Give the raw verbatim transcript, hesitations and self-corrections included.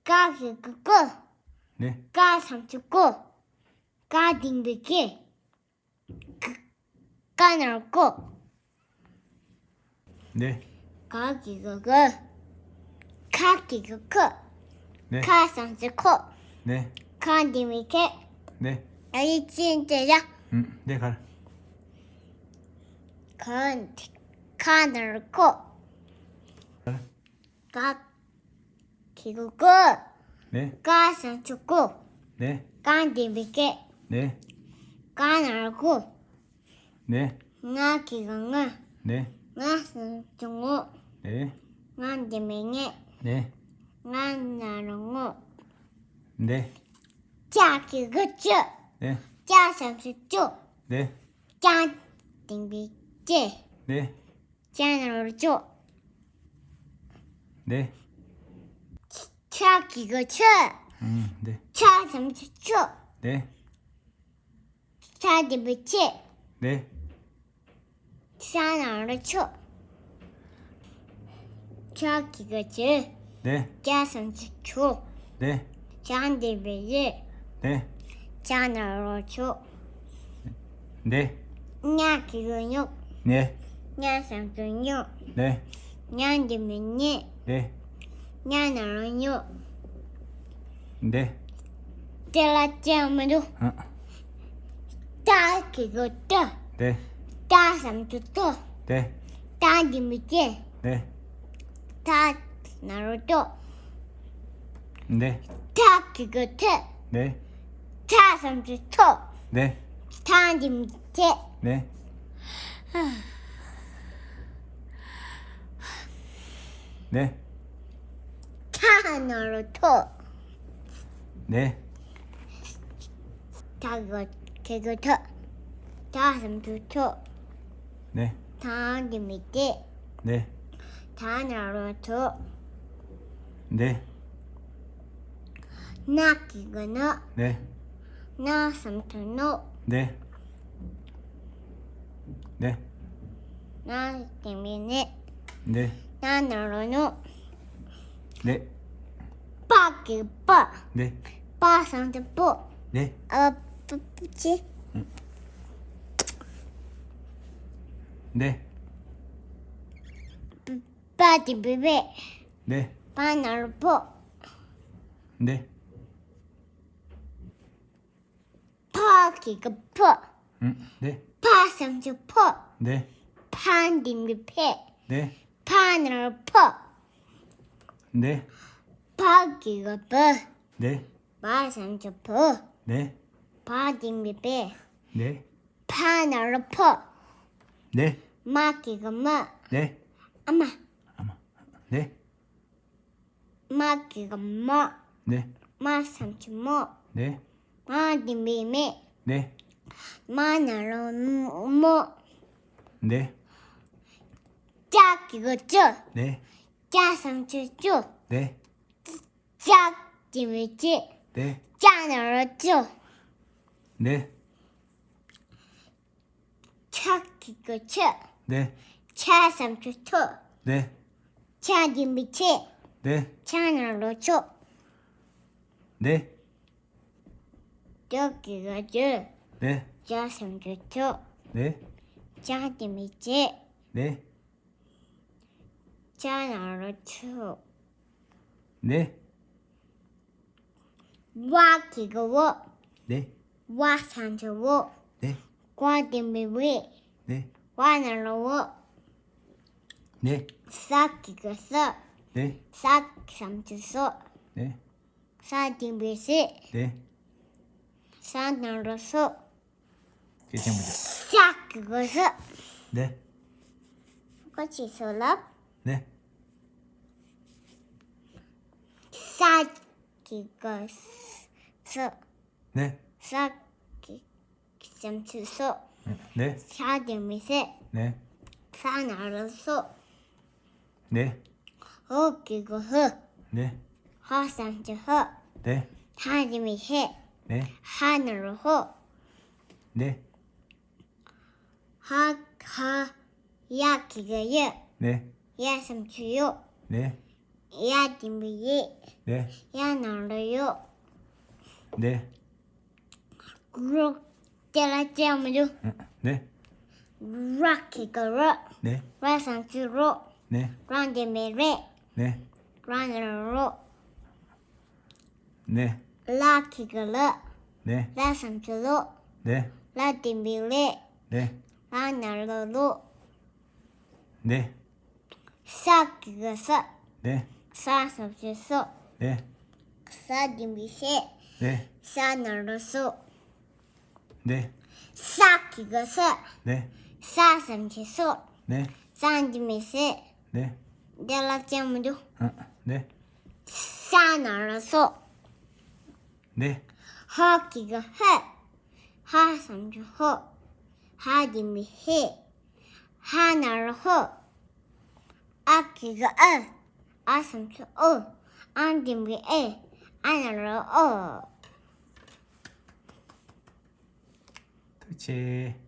ཀ་གི་གུ་ཀུ། ནི། ཀ་སམ་ཅུ་ཀུ། ཀ་འདིང་བའི་ཀི། ཀ་ན་རོ་ཀུ། ནི། ག་གི་གུ་གུ། ཁ་གི་གུ་ཁུ། ནི། ཁ་སམ་ཅུ་ཁུ། ནི། ཁ་འདིང་བའི་ཁི། ནི། ཨ་ཡི་ཅི་ཅི་ཡ། ཨུམ། ནི་ག་རེ། ཁ་ཁ་ན་རོ་ཁུ། ག་གི་གུ་གུ། ནི། ཀ་སམ་ཅུ་ཀུ། ནི། ཀ་འདིང་བའི་ཀི། ནི། ཀ་ན་རོ་ཀུ། ནི། ང་གི་གུ་ངུ། ནི། ང་སམ་ཅུ་ངུ། ནི། ང་འདིང་བའི་ངི། ནི། ང་ན་རོ་ངུ། ནི། ཅ་གི་གུ་ཅུ། ནི། ཅ་སམ་ཅུ་ཅུ། ནི། ཅ་འདིང་བའི་ཅི། ནི། ཅ་ན་རོ་ཅོ། ནི། ཆ་གི་གུ་ཆུ། ཨུམ། ནི། ཆ་སམ་ཅུ་ཆུ། ནི། ཆ་འདིང་བའི་ཆི། ནི། ཆ་ན་རོ་ཆུ། ཆ་གི་གུ་ཆུ། ནི། ཆ་སམ་ཅུ་ཆུ། ནི། ཆ་འདིང་བའི་ཡི། ནི། ཆ་ན་རོ་ཆུ། ནི། ཉ་གི་གུ་ཉུ། ནི། ཉ་སམ་ཅུ་ཉུ། ནི། ཉ་འདིང་བའི་ཉི། ནི། ཉ་ན་རོ་ཉུ། ནི། ཏི་ལ་ཅི་ཡང་མི་འདུག་ཨ། ཏ་གི་གུ་ཏུ། ནི། ཏ་སམ་ཅུ་ཏུ། ནི། ཏ་འདིང་བའི་ཏི། ནི། ཏ་ན་རོ་ཏུ། ནི། ཐ་གི་གུ་ཐུ། ནི། ཐ་སམ་ཅུ་ཐུ། ནི། ཐ་འདིང་བའི་ཐི། ནི། ནི། ཐ་ན་རོ་ཐུ། ནི། ཐ་གི་གུ་ཐུ། ཐ་སམ་ཅུ་ཐུ། ནི། ཐ་འདིང་བའི་ཏི། ནི། ཐ་ན་རོ་ཐུ། ནི། ན་གི་གུ་ནུ། ནི། ན་སམ་ཅུ་ནུ། ནི། ནི། ན་འདིང་བའི་ནི། ནི། ན་ན་རོ་ནུ། ནི། པ་གི་གུ་པུ། ནི། པ་སམ་ཅུ་པུ། ནི། ཨ་པུ་པུ་ཅི། ནི། པ་འདིང་བའི་པི། ནི། པ་ན་རོ་པུ། ནི། ཕ་གི་གུ་ཕུ། ཨུམ། ནི། ཕ་སམ་ཅུ་ཕུ། ནི། ཕ་འདིང་བའི་ཕི། ནི། ཕ་ན་རོ་ཕུ། ནི། བ་གི་གུ་བུ། ནི། བ་སམ་ཅུ་བུ། ནི། བ་འདིང་བའི་བི། ནི། བ་ན་རོ་བུ། ནི། མ་གི་གུ་མུ། ནི། ཨ་མ། ཨ་མ། ནི། མ་གི་གུ་མུ། ནི། མ་སམ་ཅུ་མུ། ནི། མ་འདིང་བའི་མི། ནི། མ་ན་རོ་མུ། ནི། ཅ་གི་གུ་ཅུ། ནི། ཅ་སམ་ཅུ་ཅུ། ནི། ཅ་འདིང་བའི་ཅི། ནི། ཅ་ན་རོ་ཅུ། ནི། ཆ་གི་གུ་ཆུ། ནི། ཆ་སམ་ཅུ་ཆུ། ནི། ཆ་འདིང་བའི་ཆི། ནི། ཆ་ན་རོ་ཆུ། ནི། ཅ་གི་གུ་ཅུ། ནི། ཅ་སམ་ཅུ་ཅུ། ནི། ཅ་འདིང་བའི་ཅི། ནི། ཅ་ན་རོ་ཅུ། ནི། བ་གི་གུ་བུ། ནི། བ་སམ་ཅུ་བུ། ནི། བ་འདིང་བའི་བི། ནི། བ་ན་རོ་བུ། ནི། ས་གི་གུ་སུ། ནི། ས་སམ་ཅུ་སུ། ནི། ས་འདིང་བའི་སི། ནི། ས་ན་རོ་སུ། སྐད་ཆེན་པོ་བརྗོད། ས་གི་གུ་སུ། ནི། ཀོ་ཅི་སུ་ལབ། ནི། ས་གི་གུ་སུ། ནི། ས་གི་སམ་ཅུ་སུ། ནི། ས་འདིང་བའི་སི། ནི། ས་ན་རོ་སུ། ནི། ཧོ་གི་གུ་ཧུ། ནི། ཧ་སམ་ཅུ་ཧུ། ནི། ཧ་འདིང་བའི་ཧི། ནི། ཧ་ན་རོ་ཧུ། ནི། ཧ་ཧ། ཡ་གི་གུ་ཡུ། ནི། ཡ་སམ་ཅུ་ཡུ། ནི། ཡ་འགྲེང་བུ་ཡི། ལེ། ཡ་ན་རོ་ཡོ། ལེ། རོ། ཏེ་ལ་ཅི་ཡང་མི་འདུག་ལེ། ར་གི་གུ་རུ། ལེ། ར་ཟམ་ཆུ་རུ། ལེ། ར་འགྲེང་བུ་རི། ལེ། ར་ན་རོ་རུ། ལེ། ལ་གི་གུ་ལུ། ལེ། ལ་ཟམ་ཆུ་ལུ། ལེ། ལ་འགྲེང་བུ་ལི། ལེ། ལ་ན་རོ་ལུ། ལེ། ས་གི་གུ་སུ། ལེ། ས་ཟམ་ཆུ་སུ། ལེ། ས་འགྲེང་བུ་སི། ལེ། ས་ན་རོ་སུ། ལེ། ས་གི་གུ་སུ། ལེ། ས་ཟམ་ཆུ་སུ། ལེ། ས་འགྲེང་བུ་སི། ལེ། ཏེ་ལ་ཅི་ཡང་མི་འདུག་ལེ། ས་ན་རོ་སུ། ལེ། ཧ་གི་གུ་ཧུ། ཧ་ཟམ་ཆུ་ཧུ། ཧ་འགྲེང་བུ་ཧི། ཧ་ན་རོ་ཧུ། ཨ་གི་གུ་ཨུ། ཨ་ཟམ་ཆུ་ཨུ། ཨ་འགྲེང་བུ་ཨི། ཨ་ན་རོ་ཨུ། ཐུགས་རྗེ་ཆེ།